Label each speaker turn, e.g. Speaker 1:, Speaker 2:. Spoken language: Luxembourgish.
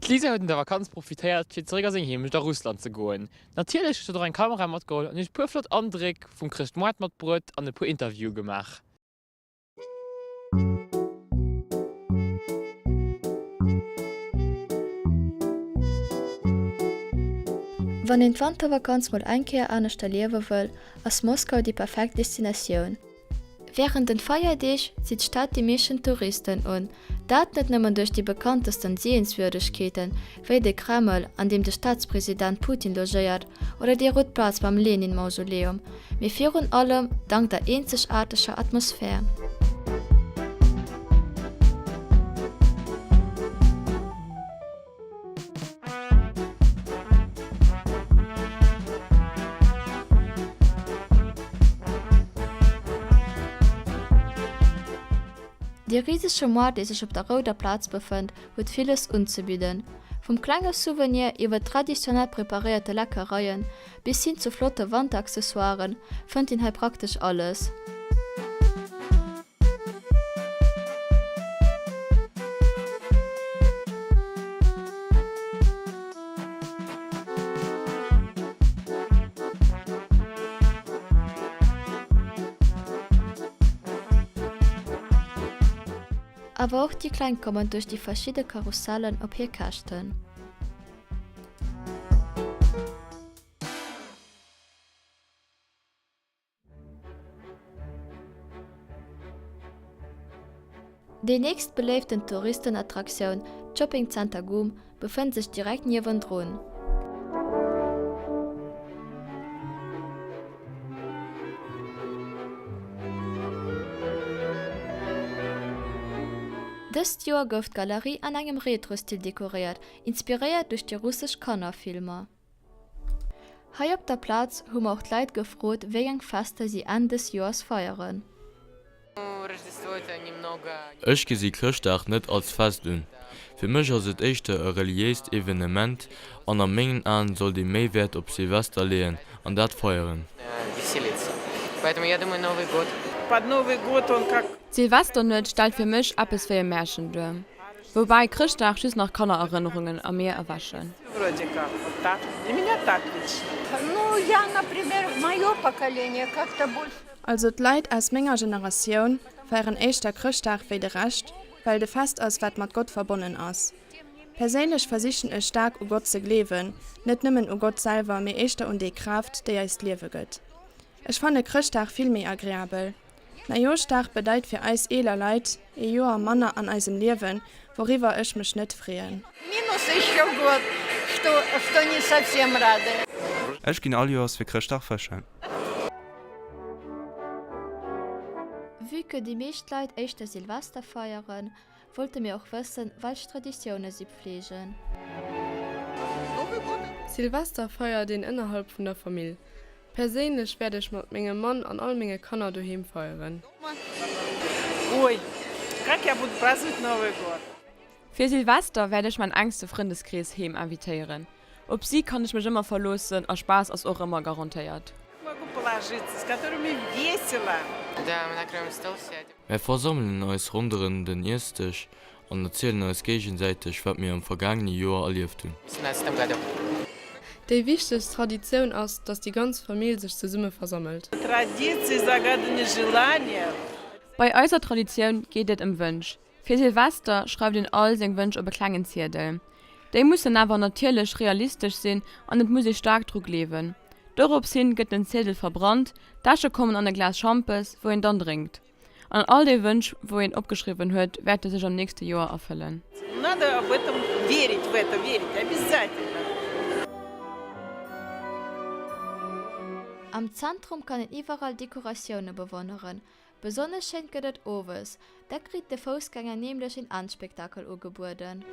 Speaker 1: D'Lisa huet un der Vakanz profitéiert fir zeréck a seng Heemecht a Russland ze goen. Natierlech huet hatt och eng Kamera matgeholl an iech e puer flott Andréck vum Chrëschtmoart matbruet an e puer Interviewe gemaach.
Speaker 2: Wann een d'Wantervakanz mol eng Kéier anescht erliewe wëll, ass Moskau déi perfekt Destinatioun. Wärend den Feierdeeg zitt d'Stad déi meeschten Touristen un. Dat net nëmmen duerch déi bekanntesten Sehenswürdegkeeten, wéi de Kreml, an deem de Staatspresident Putin logéiert, oder déi rout Plaz mam Lenin-Mausoleum, mee virun allem dank der eenzegaarteger Atmosphär. Dee risege Moart, dee sech op der Rouder Plaz befënnt, huet villes unzebidden. Vum klenge Souvenir iwwer traditionell preparéierte Leckereien bis hin zu flotte Wanteraccessoiren fënnt een hei praktesch alles. Awer och déi Kleng kommen duerch déi verschidde Karussellen op hir Käschten. Déi nächst beléiften Touristenattraktioun, d'Shoppingzenter Gum, befënnt sech direkt niewendrun. Dëst Joer gouf d'Galerie an engem Retro-Stil dekoréiert, inspiréiert duerch déi russesch Kannerfilmer. Hei op der Plaz hu mer och d'Leit gefrot, wéi eng Fester si Enn des Joers feieren.
Speaker 3: Ech gesi Chrëschtdag net als Fest un. Fir mech ass et éischter e reliéist Evenement an a mengen Aen sollt ee méi Wäert op Silvester leeën an dat feieren.
Speaker 4: D'Silvesternuet stellt fir mech eppes wéi e Märchen duer. Woubäi Chrëschtdag just nach Kannererënnerungen a mir erwächen.
Speaker 5: Also d'Leit aus menger Generatioun feieren éischter Chrëschtdag wéi de Rescht, well et e Fest ass wat mat Gott verbonnen ass. Perséinlech versichen ech staark u Gott ze gleewen, net nëmmen u Gott selwer, mee éischter un déi Kraaft déi eis d'Liewe gëtt. Ech fanne Chrëschtdag vill méi agreabel. Neijooschdag bedeit fir eis eeler Leit ee Joer manner an eisem Liewen, wouriwwer ech mech net freeën.
Speaker 6: Ech ginn all Joers fir Chrëschtdag fëschen.
Speaker 2: Vue que déi meescht Leit éischter Silvester feieren, wollte mir och wëssen, welch Traditioune si pflegen.
Speaker 4: Silvester feiert een ënnerhalb vun der Famill. Perséinlech wäert ech mat mengem Mann an all menge Kanner doheem feieren. Fir Silvester wäert ech mäin enkste Frëndeskrees heem invitéieren. Op si kann ech mech ëmmer verloossen a Spaass ass och ëmmer garantéiert.
Speaker 3: Mär versammelen eis ronderëm den Iessdësch an erzielen eis géigesäiteg, wat mir am vergaangene Joer erlieft hunn.
Speaker 4: Déi wichtegst Traditioun ass, dass déi ganz Famill sech zesumme versammelt. Bei eiser Traditioun geet et ëm Wënsch. Fir Silvester schreift een all seng Wënsch op e klengen Ziedel. Déi mussen awer natierlech realistesch sinn an et muss ee staark dru gleewen. Dorops hin gëtt den Ziedel verbrannt, d'Äsche kommen an e Glas Schampes, wou een dann drénkt. An all déi Wënsch wou een opgeschriwwen huet, wäerte sech am nächste Joer erfëllen.
Speaker 2: Am Zentrum kann een iwwerall Dekoratioune bewonneren. Besonnesch schéin gëtt et owes, da kritt de Foussgänger nämlech een Endspektakel ugebueden.